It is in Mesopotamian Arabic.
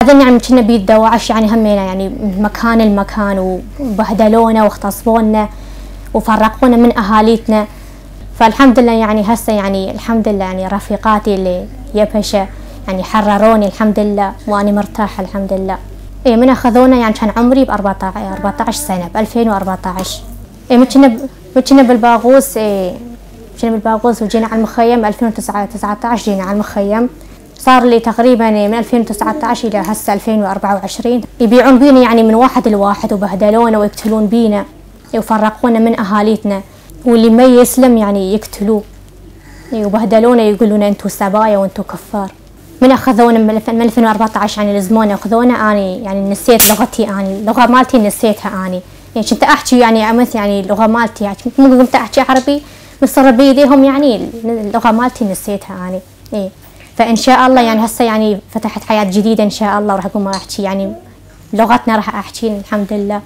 بعدين يعني كنا بيد دواعش يعني همينا يعني من مكان لمكان وبهدلونا واغتصبونا وفرقونا من اهاليتنا. فالحمد لله يعني هسه يعني الحمد لله يعني رفيقاتي اللي يبهشة يعني حرروني الحمد لله واني مرتاحة الحمد لله. اي من اخذونا يعني كان عمري ب 14 سنة ب 2014. اي كنا بالباغوس. كنا بالباغوس وجينا على المخيم 2019 جينا على المخيم. صار لي تقريبا من 2019 الى هسه 2024 يبيعون بينا يعني من واحد لواحد وبهدلونا ويقتلون بينا وفرقونا من اهاليتنا، واللي ما يسلم يعني يقتلوه وبهدلونا يقولون انتم سبايا وانتم كفار. من اخذونا من 2014 يعني لزمونا اخذونا اني يعني نسيت لغتي، اني اللغه مالتي نسيتها اني يعني كنت احكي يعني مثل يعني اللغه مالتي يعني مو قمت احكي عربي مصر بيديهم يعني اللغه مالتي نسيتها اني. اي فان شاء الله يعني هسه يعني فتحت حياه جديده ان شاء الله وراح اقوم احكي يعني لغتنا راح احكي الحمد لله.